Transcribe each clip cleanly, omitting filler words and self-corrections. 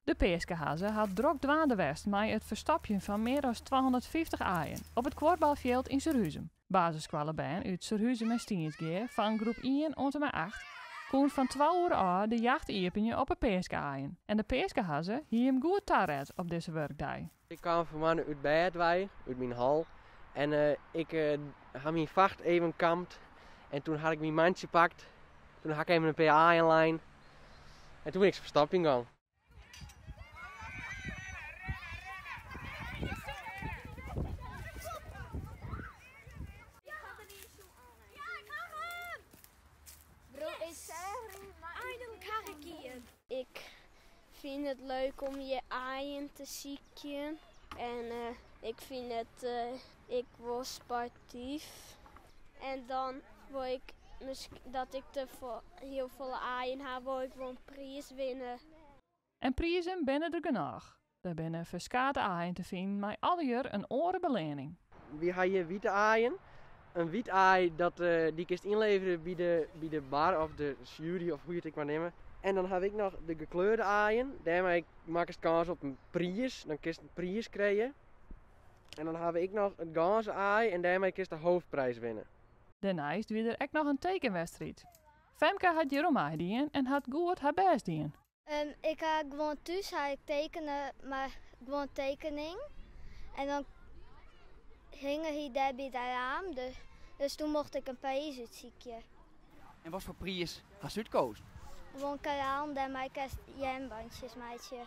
De peaskehazze hat drok dwaande west mei it ferstopjen fan mear as 250 aaien op it kuorbalfjild yn Surhuzum. Basisskoallebern út Surhuzum en Stynsgea fan groep ien oant en mei acht koene fan twa oere ôf de jacht iepenje op 'e peaske-aaien. En de peaskehazze hie him goed taret op dizze wurkdei. Ik kaam fanmoarn út bêd wei, út myn hol, en ik ha myn facht even kamd en toen ha ik myn mantsje pakt. Toen ha ik even in pear aaien lein en toen bin ik se ferstopjen gong. Ik fyn it leuk om hjir aaien te sykjen en ik fyn it ek wol sportyf. En dan wol ik dat ik te hiel folle aaien ha, wol ik wol in priis winne. En prizen binne der genôch. Der binne ferskate aaien te finen mei allegear in oare beleanning. Wy ha hjir wite aaien. In wyt aai dat dy kinst ynleverje by de, by de bar of de sjuery of hoe je it ek mar neame. En dan ha ik noch de gekleurde aaien. Dêrmei makkest kâns op in priis. Dan kinst in priis krije. En dan ha we ek noch it gânse-aai en dêrmei kinst de hoofdprijs winne. Dêrneist wie der ek noch in tekenwedstriid. Femke hat hjir oan meidien en hat goed har bêst dien. Ik ha gewoan thús ha ik tekene, mar gewoan tekening. En dan hinge hy dêr by it raam, dus toen mocht ik in priis útsykje. En wat foar priis hast útkozen? Gewoan koralen, dêrmei kinst earmbantsjes meitsje.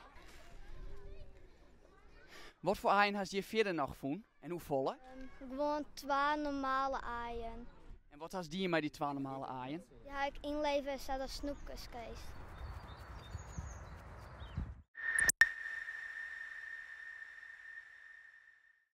Wat foar aaien hast hjir fierder noch fûn en hoefolle? Gewoan twa normale aaien. En wat hast dien mei dy twa normale aaien? Dy ha ik ynlevere sadatst snoepkes krijst.